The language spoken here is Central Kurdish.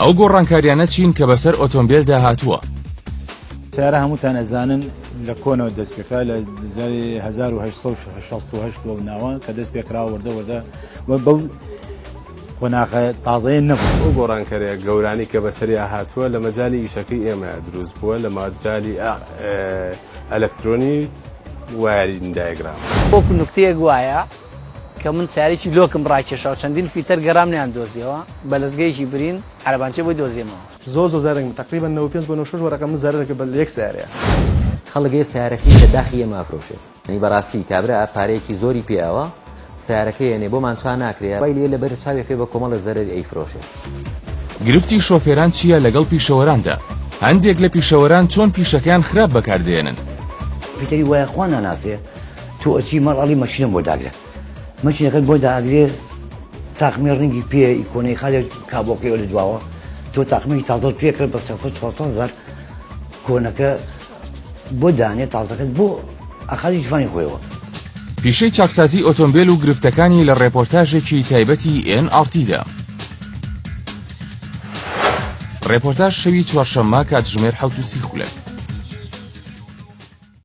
ئەو گۆڕانکاریانە چین کە بەسەر ئۆتۆمبێلدا هاتووە؟ سەیارە هەمووتان ئەزانن لە کۆنەوە دەست پێکرا لە 1868 بەو ناوە کە دەست پێکرا وردە وردە و بەو قۆناغە تازەیە نەبوو. ئەو گۆڕانکاریە گەورانەی کە بەسەریا هاتووە لە مەجالی ئیشەکەی ئێمە دروست بووە لە مەجالی ئەلکترۆنی wiring diagram. وەکو نوکتەیەک وایە کە من سەیارەیەکی لۆکم ڕاکێشا و چەندین فیتەر گەرام نەیان دۆزیەوە بە لەزگەیەکی برین عەرەبانچێ بۆی دۆزیەمەوە. زۆر زۆر زەرەرم تەقریبەن 95 بۆ 96 وەرەقە من زەرەرەکە بە لە یەک سەیارەیە. خەڵک هەیە سەیارەکەی لە داخی ئێمە ئەفرۆشێت یانی بەڕاستی کابرا پارەیەکی زۆری پێ ئەوە سەیارەکەی ئەنێ بۆمان چا ناکرێ وای لێ لەبەر چاوێکێ بە کۆمەڵە زەرەری ئەیفرۆشێ. گرفتی شۆفێران چییە لەگەڵ پیشەوەراندا؟ هەندێک لە پیشەوەران چۆن پیشەکەیان خراپ بەکاردێنن؟ فیتەری وایە خوا ناناسێ تۆ ئەچی مەڕ ئەڵی مەشینم بۆ داگرە مەشینەکەت بۆ داگرێ تاقمی ڕنگی پێ ئیکۆنەی خالێ کابۆکەی لە دواوە تۆ تاقمی تازەت پێ کرد بە 300 400 هەزار کۆنەکە بۆ دانێ تازەکەت بۆ ئەخازی جوانی خۆیەوە. پیشەی چاکسازی ئۆتۆمبێل و گرفتەکانی لە ڕێپۆرتاژێکی تایبەتی ئێن ئاڕ تیدا. ڕێپۆرتاژ شەوی چوارشەممە کاتژمێر 7:30.